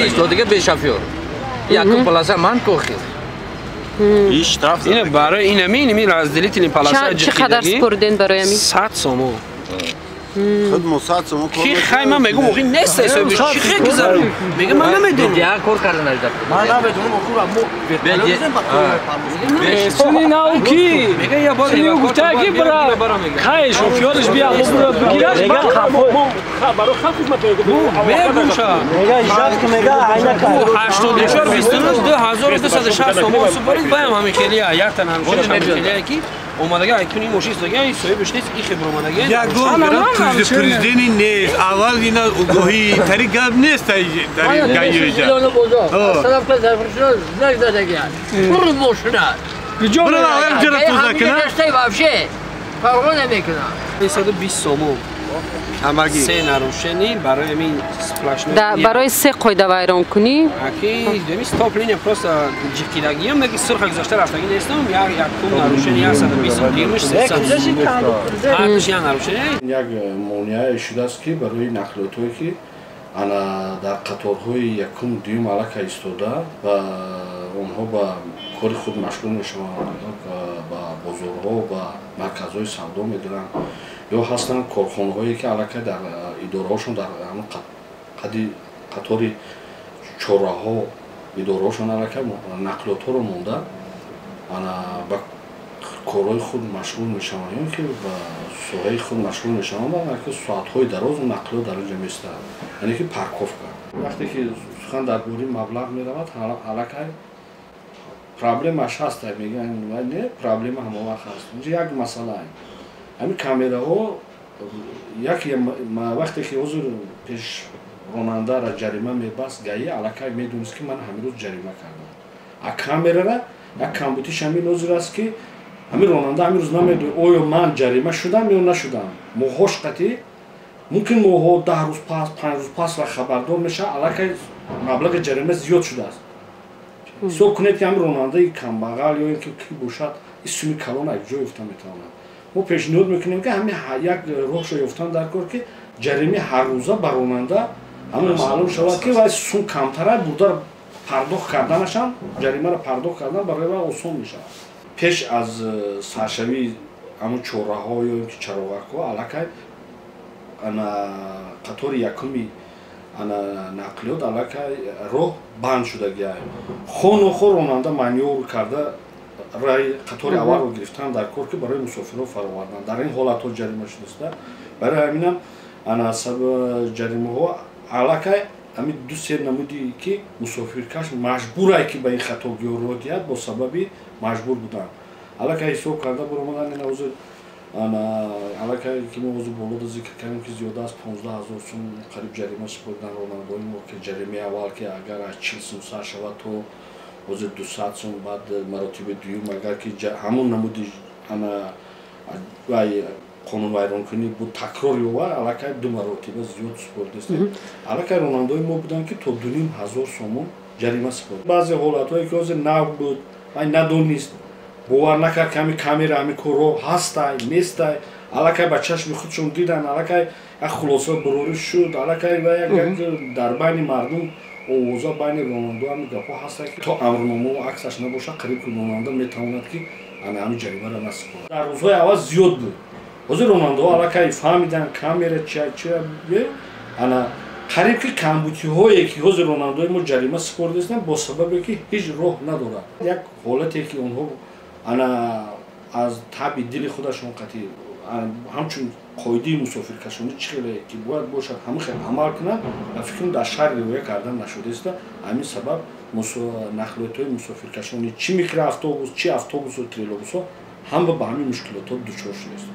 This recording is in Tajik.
Истодига бешофёр. Якум полоса ман кохи. Ин штраф. Ина барои ин ҳамин разделительный полоса чӣ қадар спурден барои ҳамин? 100 сомон. Худ мо 100 сомон кор. Ки хай ман мегӯм охи нест ҳисоби чӣ хе гузарам? Мегӯм ман намедонам. Я кор карда нажда. Ман намедонам охура мо вертолёт ба Суни науки. Мега я бор Суни гуфта ки бра. Хай шофёрш бия мо бра бигираш барои халқ хизмат мегӯм ша. Мега ижад ки мега айна кар. 84 29 2260 сомон супорид баям ҳамин хелия як тан ҳамшираш ҳамин хелия ки омадага айкун ин мошин истодага ин соҳибаш нест ин хебр омадага. Ягон предупреждение нест. Аввал ина огоҳӣ тари гап нест дар гаёҷа. Остановка запрещена, знак задагия. Пур мошина. Бра аввал ҷара тоза кина. Вообще фарқо намекунад. 320 сомон. Ҳамагӣ. Се нарушение барои ҳамин сплошной. Да, барои се қоида вайронкунӣ. Аки деми стоп линия просто ҷиқидагиам, неки сурха гузашта рафтагӣ нестам, як якум нарушение 120 дуюмаш 300. Ҳардуш як нарушение. Як монеае шудааст ки барои нақлиётҳое ки ана дар қаторҳои якум дуюм аллакай истода ва онҳо ба кори худ машғул мешаванд, ба бозорҳо, ба марказҳои савдо медоранд ё ҳастанд корхонаҳое ки аллакай дар идораҳошон дар ҳамон қади қатори чораҳо идораҳошон аллакай нақлиётҳоро монда ана ба корҳои худ машғул мешаванд ё ки ба соҳаи худ машғул мешаванд ва аллакай соатҳои дароз нақлиёт дар инҷо меистад, яъне ки парковка. Вақте ки сухан дар бораи маблағ меравад, аллакай проблемаш ҳаст, мегӯянд не, проблема ҳамон вақт ҳаст. Инҷо як масъала аст. Ҳамин камераҳо як вақте ки ҳозир пеш ронандара ҷарима мебаст, гаи аллакай медонист ки ман ҳамин рӯз ҷарима кардам. А камерара як камбутиш ҳамин ҳозир аст ки ҳамин ронанда ҳамин рӯз намедонад оё ман ҷарима шудам ё нашудам. Моҳҳош қатъӣ мумкин моҳҳо 10 рӯз пас, 5 рӯз пас ва хабардор мешавад, аллакай маблағи ҷарима зиёд шудааст. Ҳисоб кунед ки ҳамин ронандаи камбағал ё ин ки ки бошад, ин суми калон як ҷой ёфта метавонад. Мо пешниҳод мекунем ки ҳамин як роҳшо ёфтан дар кор ки ҷаримаи ҳаррӯза ба ронанда ҳамон маълум шавад ки вай сум камтара бурда пардохт карданашам, ҷаримаро пардохт кардан барои вай осон мешавад. Пеш аз саршавии ҳамон чораҳо ё ин ки чароғакҳо аллакай ана қатори якуми ана нақлиёт аллакай роҳ банд шудагиай. Хонохо ронанда манёвр карда рай қатори аввалро гирифтан дар кор ки барои мусофирҳо фаровардан. Дар ин ҳолатҳо ҷарима шудааст. Барои ҳаминам ана ҷаримаҳо аллакай ҳамин ду се намуди ки мусофиркаш маҷбурай ки ба ин хатогиҳо роҳ диҳад бо сабаби маҷбур будан. Аллакай ҳисоб карда баромадан ин ҳозир ана аллакай ки мо ҳозир болода зикр кардем ки зиёда аз 15 000 сум қариб ҷарима супоридан ронандаҳои мо ки ҷаримаи аввал ки агар аз 40 сум сар шавад то ҳозир 200 сум, баъд маротиби дуюм агар ки ҳамон намуди ана вай қонунвайронкунӣ буд такрор ёвар, аллакай ду маротиба зиёд супоридастем. Аллакай ронандаҳои мо буданд ки то 2500 сомон ҷарима супорид. Баъзе ҳолатҳое ки ҳозир нав буд, вай надонист, бовар накард ки ҳамин камера ҳамин корҳо ҳастай нестай, аллакай ба чашми худшон дидан, аллакай як хулоса бурорӣ шуд, аллакай як дар байни мардум овоза байни ронандаҳо ҳамин гапҳо ҳастанд ки то амрномао аксаш набошад, қариб ки ронанда метавонад ки ана ҳамин ҷаримаро насупорад. Дар рӯзҳои аввал зиёд буд. Ҳозир ронандаҳо аллакай фаҳмиданд камера чия чия, ана қариб ки камбутиҳое ки ҳозир ронандаҳои мо ҷарима супоридастанд бо сабабе ки ҳеҷ роҳ надорад. Як ҳолате ки онҳо ана аз таби дили худашон қатъӣ ҳамчун қоидаи мусофиркашонӣ чӣ хеле ки бояд бошад ҳамин хел амал кунанд ва фикрам дар шаҳр риоя кардан нашудааст. Ҳамин сабаб нақлиётҳои мусофиркашонӣ чи микроавтобус, чи автобусу троллейбусҳо ҳама ба ҳамин мушкилотҳо дучор шудааст.